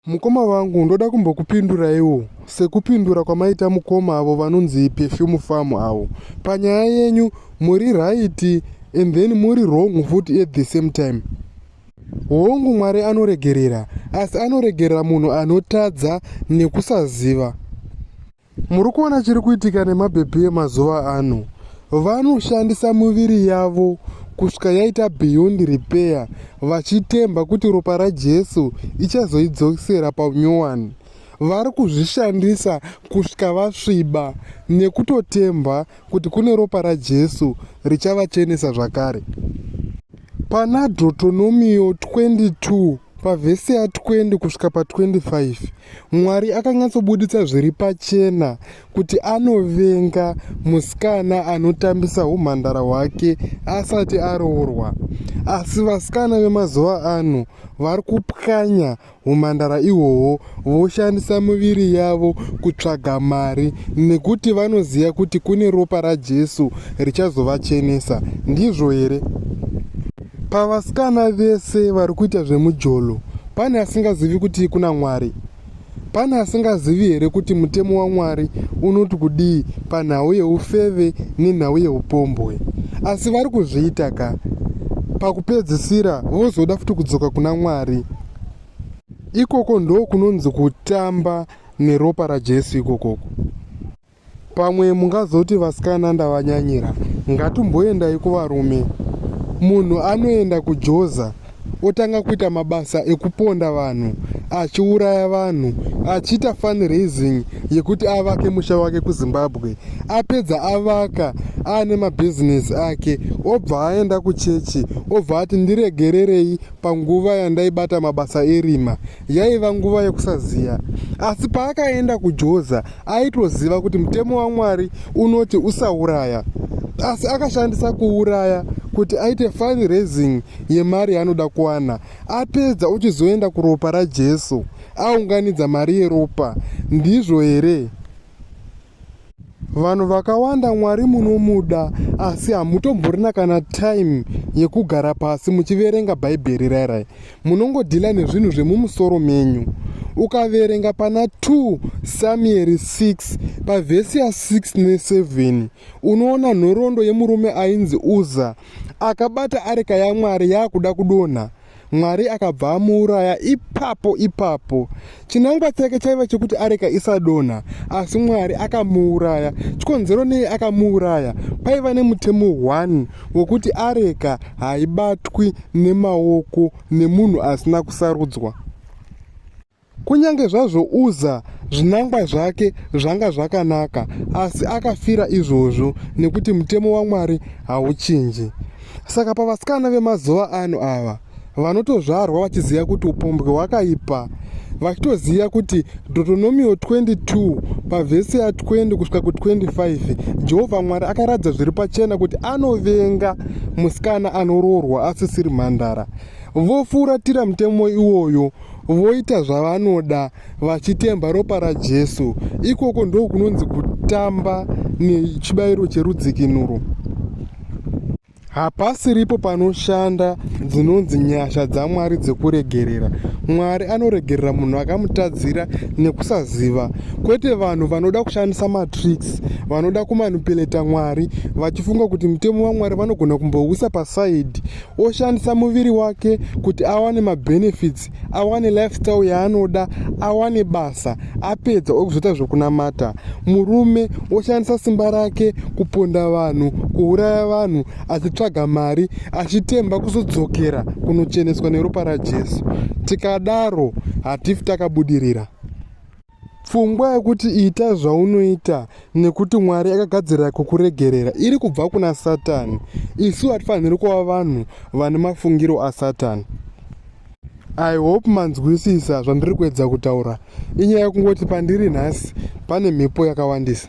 Mukoma vangu ndoda kumbokupinduraiwo sekupindura kwamaita mukoma avo vanonzi Perfume Farm avo. Panyaya yenyu muri right and then muri wrong futi at the same time. Hongu Mwari anoregerera asi anoregerera munhu anotadza nekusaziva. Muri kuona chiri kuitika nemabhebhi emazuva ano? Vanoshandisa miviri yavo kusvika yaita beyond repair vachitemba kuti ropa raJesu ichazoidzosera paunyowani. Vari kuzvishandisa kusvika vasviba nekutotemba kuti kune ropa raJesu richavachenesa zvakare. Pana Deuteronomio 22 pavhesi ya 20 kusvika pa 25, Mwari akanyatsobuditsa zviri pachena kuti anovenga musikana anotambisa humhandara hwake asati aroorwa. Asi vasikana vemazuva ano vari kupwanya humhandara ihwohwo voshandisa miviri yavo kutsvaga mari nekuti vanoziva kuti kune ropa raJesu richazovachenesa. Ndizvo here? Pavasikana vese vari kuita zvemujolo, pane asingazivi kuti kuna Mwari? Pane asingazivi here kuti mutemo waMwari unoti kudii panhau yeufeve nenhau yeupombwe? Asi vari kuzviita ka? Pakupedzisira vozoda futi kudzoka kuna Mwari. Ikoko ndokunonzi kutamba neropa raJesu ikokoko. Pamwe mungazoti vasikana ndavanyanyira, ngatimboendai kuvarume. Munhu anoenda kuJoza otanga kuita mabasa ekuponda vanhu, achiuraya vanhu, achiita fundraising yekuti avake musha wake kuZimbabwe. Apedza avaka aane mabhizinesi ake obva aenda kuchechi obva ati ndiregererei panguva yandaibata mabasa erima. Yaiva nguva yekusaziva. Asi paakaenda kuJoza aitoziva kuti mutemo waMwari unoti usauraya. Asi akashandisa kuuraya kuti aite fundraising yemari yaanoda kuwana. Apedza ochizoenda kuropa raJesu aunganidza mari yeropa. Ndizvo here? Vanhu vakawanda Mwari munomuda asi hamutomborina kana time yekugara pasi muchiverenga bhaibheri rairai. Munongodhila nezvinhu zvemumusoro menyu. Ukaverenga pana 2 Samueri 6 pavhesi ya 6 ne 7 unoona nhoroondo yemurume ainzi Uza akabata areka yaMwari yakuda kudonha. Mwari akabva amuuraya ipapo ipapo. Chinangwa chake chaiva chekuti areka isadonha, asi Mwari akamuuraya. Chikonzero nei akamuuraya? Paiva nemutemo 1 wekuti areka haibatwi nemaoko nemunhu asina kusarudzwa. Kunyange zvazvo Uza zvinangwa zvake zvanga zvakanaka, asi akafira izvozvo nekuti mutemo waMwari hauchinji. Saka pavasikana vemazuva ano ava vanotozvarwa vachiziva kuti upombwe hwakaipa, vachitoziva kuti Deuteronomio 22 pavhesi ya 20 kusvika ku25 Jehovha Mwari akaratidza zviri pachena kuti anovenga musikana anoroorwa asisiri mhandara. Vofuratira mutemo iwoyo voita zvavanoda vachitemba ropa raJesu. Ikoko ndokunonzi kutamba nechibayiro cherudzikinuro. Hapasiripo panoshanda dzinonzi nyasha dzaMwari dzekuregerera. Mwari anoregerera munhu akamutadzira nekusaziva, kwete vanhu vanoda kushandisa matricks, vanoda kumanipulata Mwari vachifunga kuti mutemo waMwari vanogona kumbouisa paside oshandisa muviri wake kuti awane mabenefits awane lifestyle yaanoda awane basa apedza okuzoita zvekunamata murume oshandisa simba rake kuponda vanhu kuuraya vanhu achitsvaga mari achitemba kuzodzokera kunocheneswa neropa rajesu tikadaro hatifi takabudirira Pfungwa yekuti ita zvaunoita nekuti Mwari akagadzirira kukuregerera iri kubva kuna Satani. Isu hatifaniri kuva vanhu vane mafungiro aSatani. I hope manzwisisa zvandiri kuedza kutaura. Inyaya yekungoti pandiri nhasi pane mhepo yakawandisa.